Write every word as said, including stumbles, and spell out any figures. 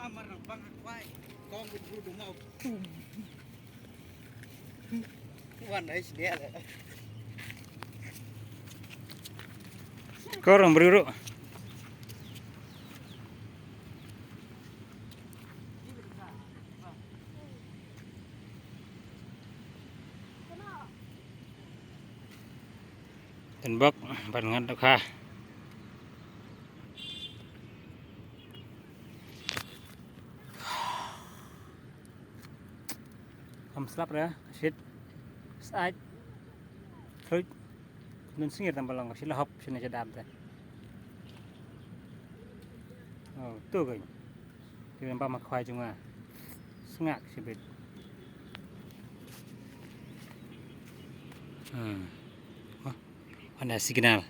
Mar nang bang ha khwai. Kong bit bru dum au. Tum. Wan ai sini ada. Korong bru ru. Ten bok ban ngat dohkha. Kam slap re, shit. Sait. Fruit. Nun sngir tam balong, shit la hop, shit na jadam te. Oh, tu gani. Ki ban bam ha khwai jong nga. Sngak shibit. Hmm. Wah, ada signal.